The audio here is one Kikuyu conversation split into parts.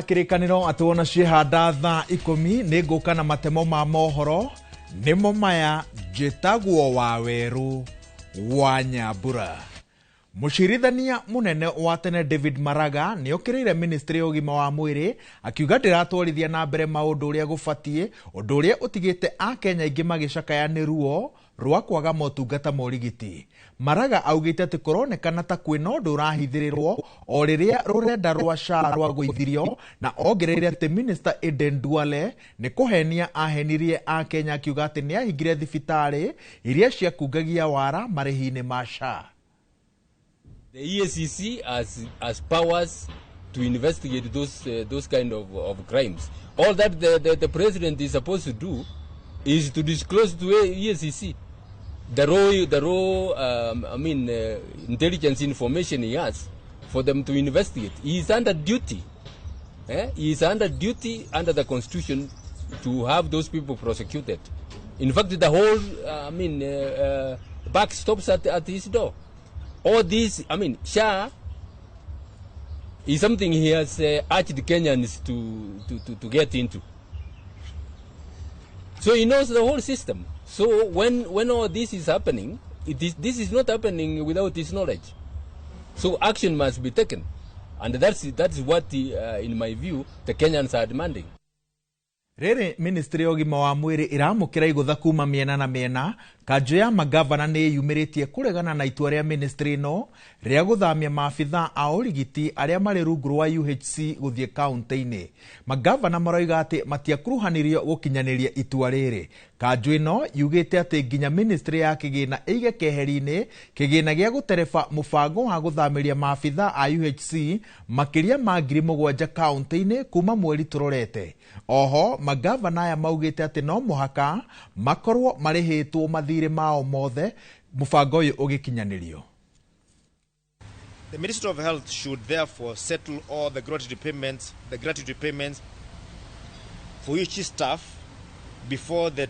Kĩrĩkanĩro atĩ wona ciĩhanda thaa 10 nĩ ngũka na matemo ma mohoro nĩmo maya. Njĩtagwo Wawerũ wa Nyambura. Mũcirithania mũnene wa tene David Maraga nĩ okĩrĩire ministry ya ũgima wa mwĩrĩ, akiuga ndĩratwarithia na mbere maũndũ ũrĩa gũbatiĩ, ũndũ ũrĩa ũtigĩte Akenya aingĩ magĩcakaya nĩ ruo rwa kwaga motungata ma ũrigiti. Maraga augĩte atĩ kũronekana ta kwĩna ũndũ ũrahithĩrĩrwo o rĩrĩa rũrenda rwa SHA rwagũithirio, na ongereire atĩ Minister Aden Duale nĩ kũhenia ahenirie Akenya akiuga atĩ nĩ ahingire thibitarĩ iria ciakungagia wara marĩhi-inĩ ma SHA. The EACC has powers to investigate those kind of crimes. All that the president is supposed to do is to disclose to EACC the raw I mean, intelligence information he has for them to investigate. He is under duty. Eh? He is under duty under the constitution to have those people prosecuted. In fact, the whole, I mean, buck stops at his door. All this, I mean, SHA is something he has urged Kenyans to get into. So he knows the whole system. So when all this is happening, this is not happening without his knowledge. So action must be taken. And that's what, in my view, the Kenyans are demanding. Rĩrĩ ministry ya ũgima wa mwĩrĩ ĩramũkĩra igũtha kuma mĩena na mĩena, kanjũ ya magavana nĩ ĩyumĩrĩtie kũregana na itua rĩa ministry ĩno rĩa gũthamia maabitha a ũrigiti arĩa marĩ rungu rwa UHC gũthiĩ kaunti-inĩ. Magavana maroiga atĩ matiakuruhanirio gũkinyanĩria itua rĩrĩ. Kanjũ ĩno yugĩte atĩ nginya ministry ya kĩgĩna ĩige keheri-inĩ kĩgĩna gĩa gũtereba mũbango wa gũthamĩria maabitha a UHC makĩria ma 7,000 kaunti-inĩ kuma mweri tũrorete. Oho magavana aya maugĩte atĩ no mũhaka makorwo marĩhĩtwo mathirĩ mao mothe mũbango ũyũ ũgĩkinyanĩrio. The Ministry of Health should therefore settle all the gratuity payments for each staff before the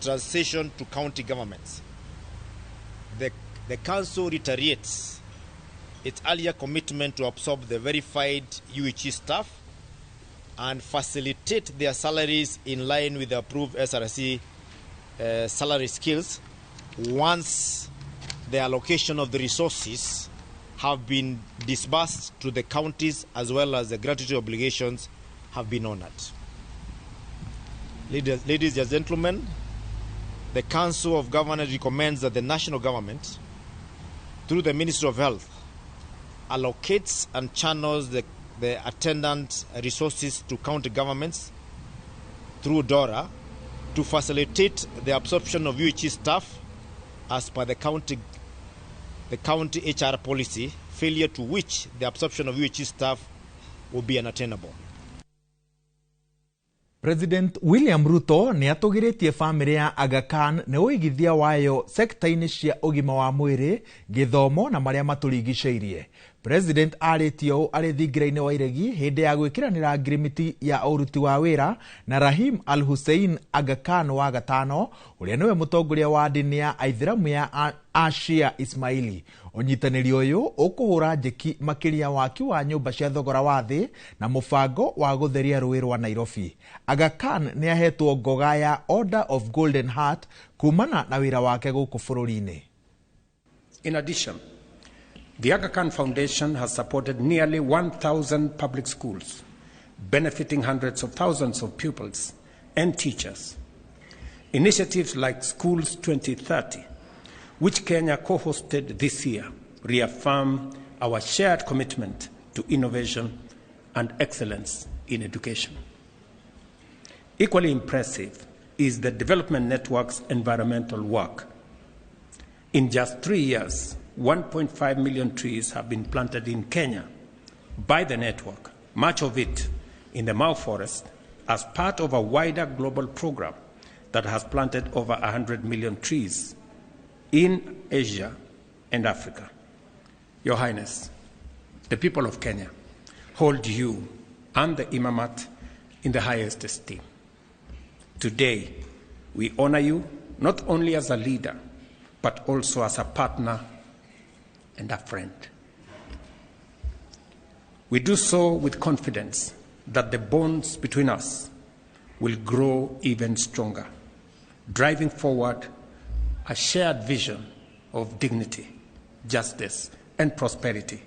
transition to county governments. The council reiterates its earlier commitment to absorb the verified UHC staff and facilitate their salaries in line with the approved SRC salary scales once the allocation of the resources have been disbursed to the counties as well as the gratuity obligations have been honored. Ladies and gentlemen, the Council of Governors recommends that the national government, through the Ministry of Health, allocates and channels the attendant resources to county governments through DORA to facilitate the absorption of UHC staff as per the county HR policy, failure to which the absorption of UHC staff will be unattainable. President William Ruto nĩ atũgĩrĩtie bamĩrĩ ya Aga Khan nĩ ũigithia wayo sekta-inĩ cia ũgima wa mwĩrĩ, gĩthomo na marĩa matũrigicĩirie. President arĩtie ũũ arĩ thingira-inĩ wa iregi hĩndĩ ya gwĩkĩranĩra ngirimiti ya ũruti wa wĩra na Rahim Al Hussein Aga Khan wa gatano, ũrĩa nĩwe mũtongoria wa ndini ya Aithĩramu ya Ashia Ismaili. Ũnyitanĩri ũyũ ũkũhũra njeki makĩria waki wa nyũmba cia thogora wa thĩ na mũbango wa gũtheria rũĩ rwa Nairobi. Aga Khan nĩ ahetwo ngoga ya Order of Golden Heart kumana na wĩra wake gũkũ bũrũri-inĩ. In addition, the Aga Khan Foundation has supported nearly 1,000 public schools, benefiting hundreds of thousands of pupils and teachers. Initiatives like Schools 2030, which Kenya co hosted this year, reaffirm our shared commitment to innovation and excellence in education. Equally impressive is the Development Network's environmental work. In just 3 years, 1.5 million trees have been planted in Kenya by the network, much of it in the Mau Forest, as part of a wider global program that has planted over 100 million trees in Asia and Africa. Your Highness, the people of Kenya hold you and the Imamat in the highest esteem. Today, we honor you not only as a leader, but also as a partner and a friend. We do so with confidence that the bonds between us will grow even stronger, driving forward a shared vision of dignity, justice, and prosperity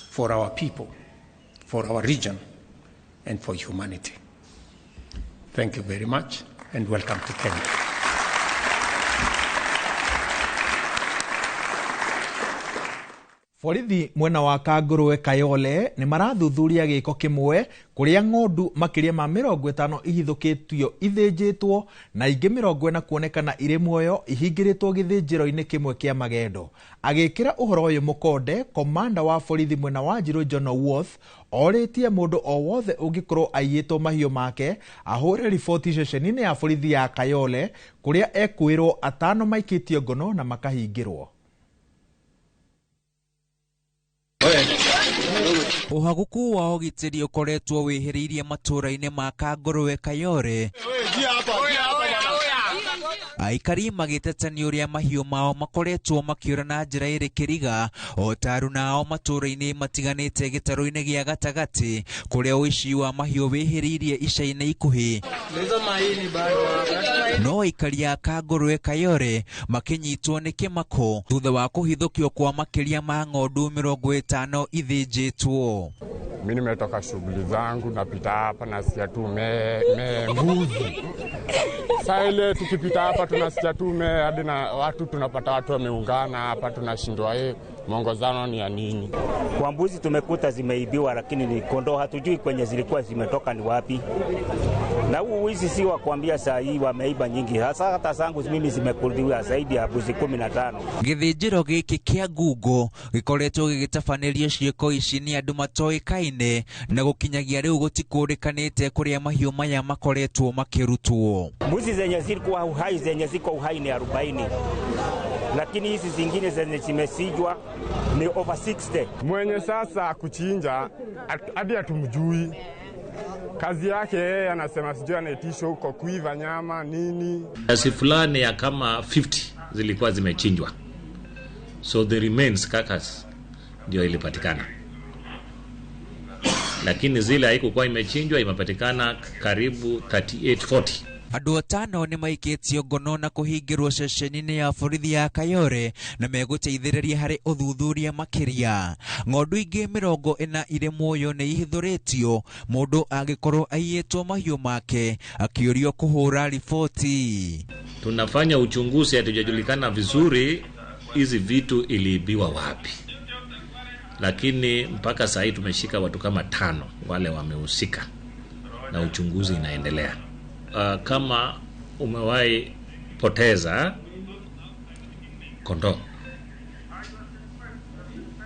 for our people, for our region, and for humanity. Thank you very much, and welcome to Kenya. Borithi mwena wa Kangũrũwe Kayole nĩ marathuthuria gĩko kĩmwe kũrĩa ng'ondu makĩria ma 50 ihithũkĩtio ithĩnjĩtwo na ingĩ 40 kuonekana irĩ muoyo ihingĩrĩtwo gĩthĩnjĩro-inĩ kĩmwe kĩa magendo. Agĩkĩra ũhoro ũyũ mũkonde, komanda wa borithi mwena wa Njirũ John Owuoth orĩtie mũndũ o wothe ũngĩkorwo aiyĩtwo mahiũ make ahũre riboti ceceni-inĩ ya borithi ya Kayole kũrĩa ekwĩrwo 5 maikĩtio ngono na makahingĩrwo. Ũhagũku wa ũgitĩri ũkoretwo wĩhĩrĩirie matũũra-inĩ ma Kangũrũwe Kayole, aikari magĩtetania ũrĩa mahiũ mao makoretwo makĩũra na njĩra ĩrĩ kĩriga o ta aruna ao matũũra-inĩ matiganĩte gĩtarũ-inĩ gĩa gatagatĩ kũrĩa ũici wa mahiũ wĩhĩrĩirie ica-inĩ ikuhĩ. No aikari a Kangũrũwe Kayole makĩnyitwo nĩ kĩmako thutha wa kũhithũkio kwa makĩria ma ng'ondu 50 ithĩnjĩtwo. Mimi nimetoka shughuli zangu, napita hapa nasikia tu me mbuzi. Saa ile tukipita hapa tunasikia tu me hadi na watu tunapata watu wameungana hapa, tunashindwa mwongozano ni ya nini. Kwa mbuzi tumekuta zimeibiwa, lakini ni kondoo hatujui kwenye zilikuwa zimetoka ni wapi. Na huu wizi si wa kuambia saa hii wameiba nyingi. Hasa hata zangu mimi zimekuliwa zaidi ya mbuzi 15. Gĩthĩnjĩro gĩkĩ kĩa Ngungo gĩkoretwo gĩgĩtabanĩrio ciĩko ici nĩ andũ matoĩkaine na gũkinyagia rĩu gũtikũrĩkanĩte kũrĩa mahiũ maya makoretwo makĩrutwo. Mbuzi zenye zilikuwa uhai, zenye ziko uhai ni 40. Lakini hizi zingine zenye zimesijwa ni over 60. Mwenye sasa kuchinja hadi hatumjui. Kazi yake yeye anasema sijui anaitishwa huko kuiva nyama nini. Kiasi fulani ya kama 50 zilikuwa zimechinjwa. So the remains carcass ndio ilipatikana. Lakini zile haikuwa imechinjwa imepatikana karibu 38 40. Andũ 5 nĩ maikĩtio ngono na kũhingĩrwo ceceni-inĩ ya borithi ya Kayole na megũteithĩrĩria harĩ ũthuthuria makĩria. Ng'ondu ingĩ 40 irĩ muoyo nĩ ihithũrĩtio mũndũ angĩkorwo aiyĩtwo mahiũ make akĩũrio kũhũra riboti. Tunafanya uchunguzi, hatujajulikana vizuri hizi vitu iliibiwa wapi, lakini mpaka saa hii tumeshika watu kama 5 wale wamehusika na uchunguzi inaendelea. Kama umewahi poteza kondoo,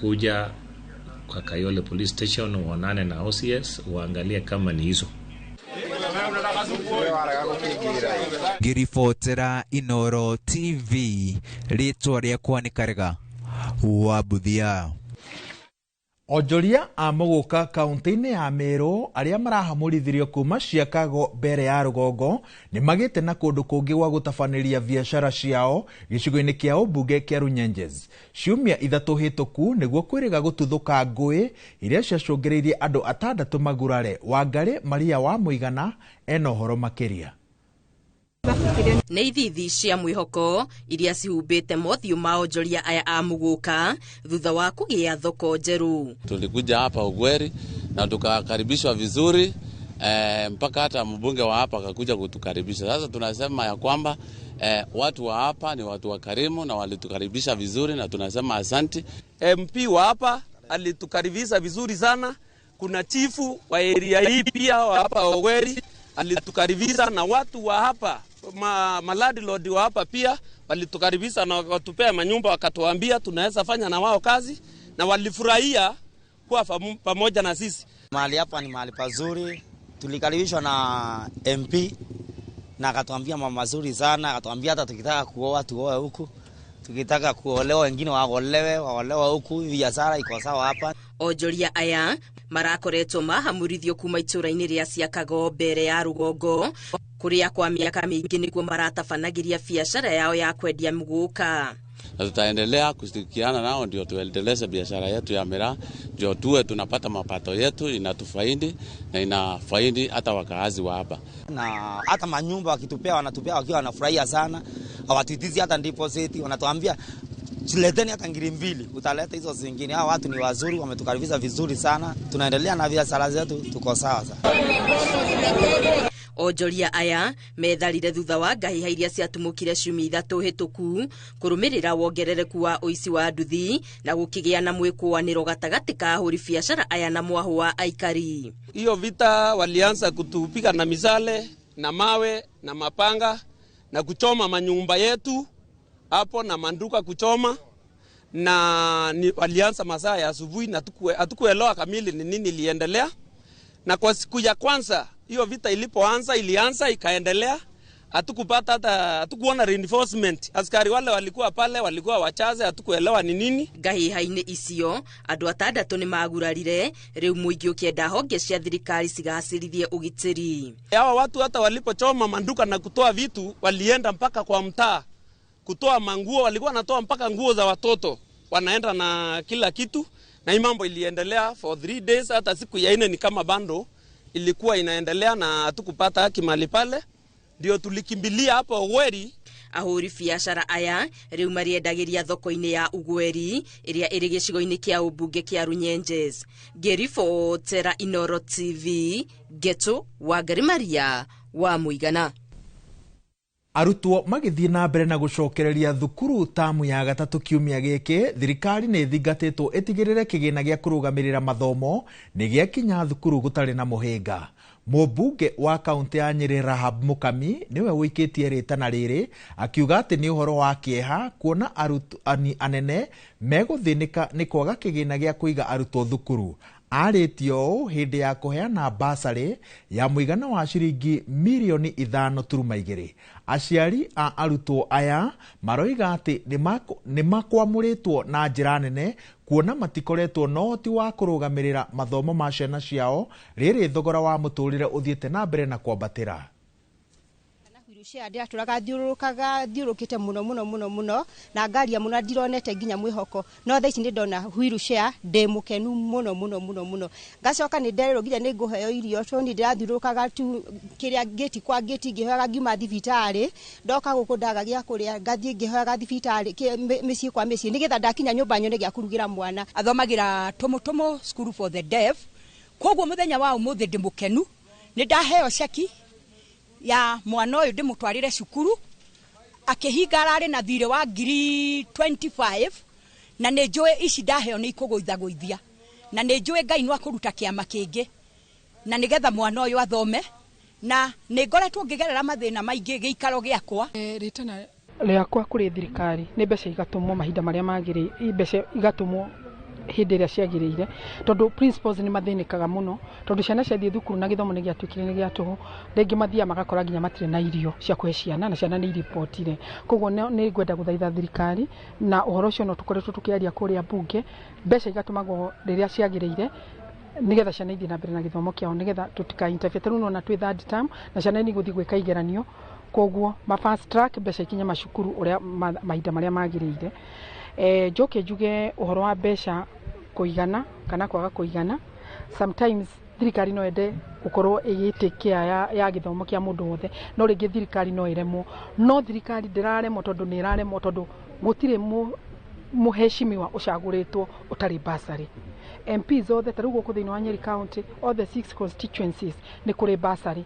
kuja kwa Kayole Police Station uonane na OCS uangalie kama ni hizo. Ngĩribotera Inoro TV, rĩtwa rĩakwa nĩ Karega wa Buthia. Onjoria a Mũgũka kaunti-inĩ ya Meru arĩa marahamũrithirio kuma Chicago mbere ya rũgongo nĩ magĩte na kũndũ kũngĩ gwa gũtabanĩria biacara ciao gĩcigo-inĩ kĩa ũmbunge kĩa Runyenjes. Ciumia 3 hĩtũku nĩguo kwĩrĩga gũtuthũka ngũĩ iria ciacũngĩrĩirie andũ 6 magurare. Wangarĩ Maria wa Mũigana ena ũhoro makĩria. Nĩ ithithi cia mwĩhoko iria cihumbĩte mothiũ ma onjoria aya a Mũgũka thutha wa kũgĩa thoko njerũ. Tulikuja hapa Ugweri na tukakaribishwa vizuri, mpaka hata mbunge wa hapa akakuja kutukaribisha. Sasa tunasema ya kwamba watu wa hapa ni watu wakarimu na walitukaribisha vizuri na tunasema asanti. MP wa hapa alitukaribisha vizuri sana. Kuna chifu wa area hii pia wa hapa Ugweri alitukaribisha, na watu wa hapa malandlord wa hapa pia walitukaribisha na wakatupea manyumba, wakatuambia tunaweza fanya na wao kazi, na walifurahia kuwa pamoja na sisi. Mahali hapa ni mahali pazuri, tulikaribishwa na MP na akatuambia mambo mazuri sana, akatuambia hata tukitaka kuoa tuoe huku, tukitaka kuolewa wengine waolewe huku, biashara iko sawa hapa. Onjoria aya marakoretwo mahamurithio kuma itũra-inĩ rĩa Ciakago mbere ya rũgongo kũrĩa kwa mĩaka mĩingĩ nĩguo maratabanagĩria biacara yao ya kwendia mũgũka. Na tutaendelea kushirikiana nao ndio tuendeleze biashara yetu ya miraa, ndio tuwe tunapata mapato yetu inatufaidi na inafaidi hata wakaazi wa hapa. Na hata manyumba wakitupea, wanatupea wakiwa wanafurahia sana, hawatitizi hata deposit, wanatuambia leteni hata ngiri 2 utaleta hizo zingine. Hawa watu ni wazuri, wametukaribisha vizuri sana, tunaendelea na biashara zetu, tuko sawa sana. Onjoria aya metharire thutha wa ngahiha iria ciatumũkire ciumia 3 hĩtũku kũrũmĩrĩra wongerereku wa ũici wa nduthi na gũkĩgĩa na mwĩkũanĩro gatagatĩ ka ahũri biacara aya na mwahũ wa aikari. Hiyo vita walianza kutupiga na misale na mawe na mapanga na kuchoma manyumba yetu hapo na manduka kuchoma, na walianza masaa ya asubuhi na hatukuelewa kamili ni nini iliendelea. Na kwa siku ya kwanza hiyo vita ilipoanza, ilianza ikaendelea, hatukupata hata hatukuona reinforcement. Askari wale walikuwa pale walikuwa wachache, hatukuelewa ni nini. Ngahiha-inĩ icio andũ 6 nĩ magurarire, rĩu mũingĩ ũkĩenda honge cia thirikari cigacĩrithie ũgitĩri. Hawa watu hata walipochoma manduka na kutoa vitu, walienda mpaka kwa mtaa kutoa manguo, walikuwa wanatoa mpaka nguo za watoto, wanaenda na kila kitu. Na hii mambo iliendelea for 3 days, hata siku ya 4 ni kama bando ilikuwa inaendelea na hatukupata haki mahali pale, ndio tulikimbilia hapo Ugweri. Ahũri biacara aya rĩu marĩendagĩria thoko-inĩ ya Ugweri ĩrĩa ĩrĩ gĩcigo-inĩ kĩa ũmbunge kĩa Runyenjes. Ngĩribotera Inooro TV, Geto Wangari Maria wa Mũigana. Arutwo magĩthiĩ na mbere na gũcokereria thukuru tamu ya 3 kiumia gĩkĩ, thirikari nĩ ĩthingatĩtwo ĩtigĩrĩre kĩgĩna gĩa kũrũgamĩrĩra mathomo nĩ gĩakinya thukuru gũtarĩ na mũhĩnga. Mũmbunge wa kaunti ya Nyĩrĩ Rahab Mukami nĩwe ũikĩtie rĩtana rĩrĩ akiuga atĩ nĩ ũhoro wa kĩeha kuona arutani anene megũthĩnĩka nĩ kwaga kĩgĩna gĩa kũiga arutwo thukuru. Arĩtie ũũ hĩndĩ ya kũheana basarĩ ya mũigana wa ciringi mirioni 5.2. Aciari a arutwo aya maroiga atĩ nĩ makwamũrĩtwo na njĩra nene kuona matikoretwo na ũhoti wa kũrũgamĩrĩra mathomo ma ciana ciao rĩrĩ thogora wa mũtũrĩre ũthiĩte na mbere na kwambatĩra. Wheelchair ndiratũraga thiũrũrũkaga thiũrũkĩte mũno mũno mũno mũno na ngaria mũno ndironete nginya mwĩhoko, no thaa ici nĩ ndona wheelchair ndĩ mũkenu mũno mũno mũno mũno. Ngacoka nĩ ndererwo nginya nĩ ngũheo irio tondũ niĩ ndĩrathiũrũrũkaga tu kĩrĩa ngĩti kwa ngĩti ngĩhoyaga ngiuma thibitarĩ, ndoka gũkũ ndaga gĩa kũrĩa ngathiĩ ngĩhoyaga thibitarĩ mĩciĩ kwa mĩciĩ nĩgetha ndakinya nyũmba nyone gĩa kũrugĩra mwana. Athomagĩra Tũmũtũmũ School for the Deaf, koguo mũthenya wa ũmũthĩ ndĩ mũkenu, nĩ ndaheo ceki ya mwana ũyũ ndĩmũtwarĩre cukuru, akĩhinga ararĩ na thirĩ wa 25,000 na nĩ njũĩ ici ndaheo nĩ ikũgũithagũithia, na nĩ njũĩ Ngai no akũruta kĩama kĩngĩ na nĩgetha mwana ũyũ athome, na nĩ ngoretwo ngĩgerera mathĩna maingĩ gĩikaro gĩakwa. Rĩtana rĩakwa kũrĩ thirikari nĩ mbeca igatũmwo mahinda marĩa magĩrĩire, mbeca igatũmwo hĩndĩ ĩrĩa ciagĩrĩire, tondũ principals nĩ mathĩnĩkaga mũno, tondũ ciana ciathiĩ thukuru na gĩthomo nĩ gĩatuĩkire nĩ gĩa tũhũ, rĩngĩ mathiaga magakora nginya matirĩ na irio cia kũhe ciana na ciana nĩ iribotire. Koguo nĩ ngwenda gũthaitha thirikari na ũhoro ũcio no tũkoretwo tũkĩaria kũrĩa mbunge, mbeca igatũmagwo rĩrĩa ciagĩrĩire nĩgetha ciana ithiĩ na mbere na gĩthomo kĩao, nĩgetha tũtika interfere. Ta rĩu nĩwona twĩ third term na ciana nĩ igũthiĩ gwĩka igeranio, koguo ma fast track mbeca ikinye macukuru ũrĩa mahinda marĩa magĩrĩire. Njoke njuge ũhoro wa mbeca kũigana kana kwaga kũigana, sometimes thirikari no ende gũkorwo ĩgĩtĩkĩa ya gĩthomo kĩa mũndũ wothe, no rĩngĩ thirikari no ĩremwo, no thirikari ndĩraremwo tondũ nĩ ĩraremwo tondũ gũtirĩ mũheshimiwa ũcagũrĩtwo ũtarĩ bursary. MPs othe ta rĩu gũkũ thĩinĩ wa Nyeri County, all the 6 constituencies nĩ kũrĩ bursary.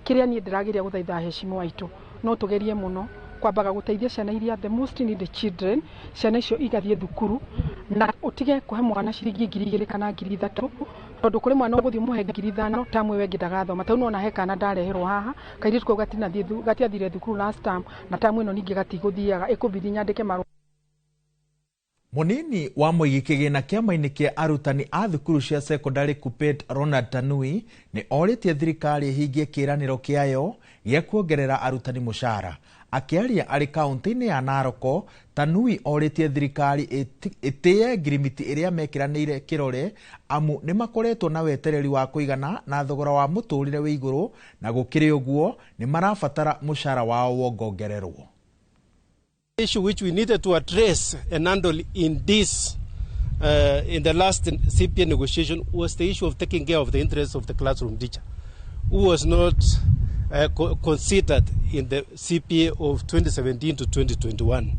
Kĩrĩa niĩ ndĩrageria gũthaitha aheshimiwa aitũ, no tũgerie mũno kwambaga gũteithia ciana iria the most needed children, ciana icio igathiĩ thukuru, na ũtige kũhe mwana ciringi 2,000 kana 3,000, tondũ kũrĩ mwana ũgũthiĩ ũmũhe 5,000 tamu ĩyo ĩngĩ ndagathoma. Ta rĩu nĩwona he kana ndareherwo haha, kairĩtu kau gatiathire thukuru last term, na tamu ĩno ningĩ gatigũthiaga, ĩkũbidi nyandĩke marũa. Munini wa mũigi kĩgĩna kĩama-inĩ kĩa arutani a thukuru cia secondary KUPPET Ronald Tanui nĩ orĩtie thirikari ĩhingie kĩĩranĩro kĩayo gĩa kuongerera arutani mũcara. Akĩaria arĩ kaunti-inĩ ya Narok, Tanui orĩtie thirikari ĩtĩe ngirimiti ĩrĩa mekĩranĩire kĩrore, amu nĩ makoretwo na wetereri wa kũigana na thogora wa mũtũrĩre wĩ igũrũ, na gũkĩrĩ ũguo nĩ marabatara mũcara wao wongongererwo. issue which we needed to address and handle in this, in the last CPA negotiation, was the issue of taking care of the interests of the classroom teacher, who was not considered in the CPA of 2017 to 2021.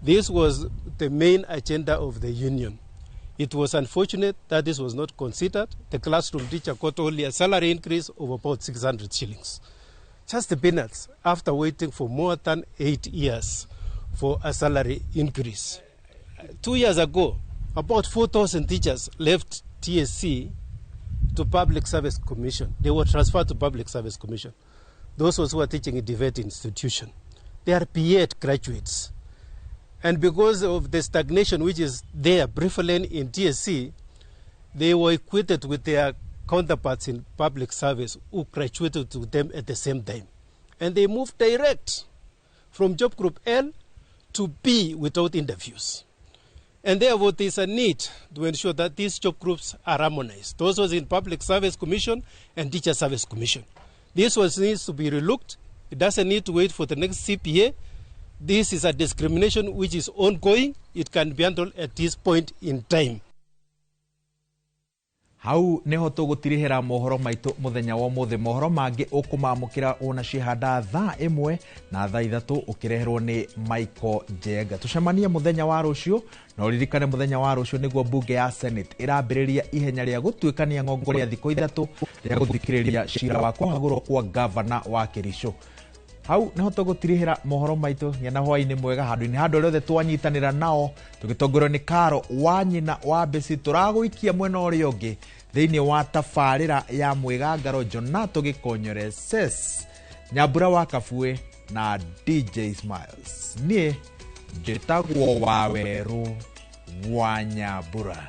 This was the main agenda of the union. It was unfortunate that this was not considered. The classroom teacher got only a salary increase of about 600 shillings. Just the peanuts, after waiting for more than 8 years for a salary increase. 2 years ago, about 4,000 teachers left TSC to Public Service Commission. They were transferred to Public Service Commission. Those who are teaching in TVET institution. They are B.Ed graduates. And because of the stagnation which is there prevalent in TSC, they were equated with their counterparts in public service who graduated to them at the same time. And they moved direct from job group L to B without interviews. And therefore, there is a need to ensure that these job groups are harmonized. Those was in Public Service Commission and Teacher Service Commission. This was needs to be relooked. It doesn't need to wait for the next CPA. This is a discrimination which is ongoing. It can be handled at this point in time. Hau niho tũgũtirihĩra mohoro maitũ mũthenya wa ũmũthĩ. Mohoro mangĩ ũkũmamũkĩra ona cihanda thaa 1 na thaa 3 ũkĩreherwo nĩ Michael Njenga. Tũcemanie mũthenya wa rũciũ, na ũririkane mũthenya wa rũciũ nĩguo mbunge ya Senate ĩrambĩrĩria ihenya rĩa gũtuĩkania ng'ongo rĩa thikũ 3 rĩa gũthikĩrĩria cira wa kũhagũrwo kwa gavana wa Kericho. Hau niho tũgũtirihĩra mohoro maitũ. Gĩa na hwaĩ-inĩ mwega handũ-inĩ handũ rĩothe twanyitanĩra nao tũgĩtongorio nĩ Karo wa nyina wa Mbĩci. Tũragũikia mwena ũrĩa ũngĩ thĩinĩ wa tabarĩra ya mwĩgangaro Jonato Gĩkonyore, Ses Nyambura wa Kabue na DJ Smiles. Niĩ njĩtagwo Wawerũ wa Nyambura.